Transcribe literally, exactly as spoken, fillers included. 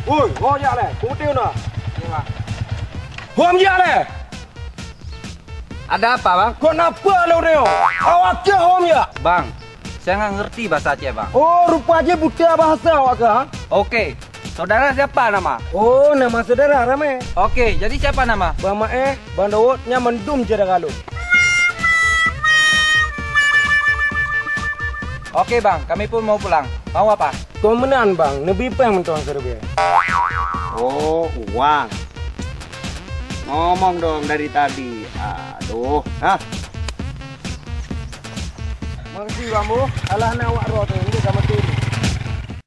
Woi, ho jak lé. Peumeutéh na. Iya, Bang. Hom jak lé. Ada apa, Bang? Kok napa lé ureueng nyoe? Awak keuh hom jak. Bang, saya nggak ngerti bahasa Aceh, Bang. Oh, rupa jih buta bahasa awak keuh, ha? Oke. Saudara siapa nama? Oh, nama saudara ramé. Oke, jadi siapa nama? Bang Maé, Bang Daud, nyan mandum syedara lôn. Oke, Bang, kami pun mau pulang. Mau apa? Kon meunan, Bang, neubri péng mantong siribèe. Oh, uang. Ngomong dong dari tadi. Aduh, hah? Makasih, Bang, Bu. Alah na awak droe tu, ini sama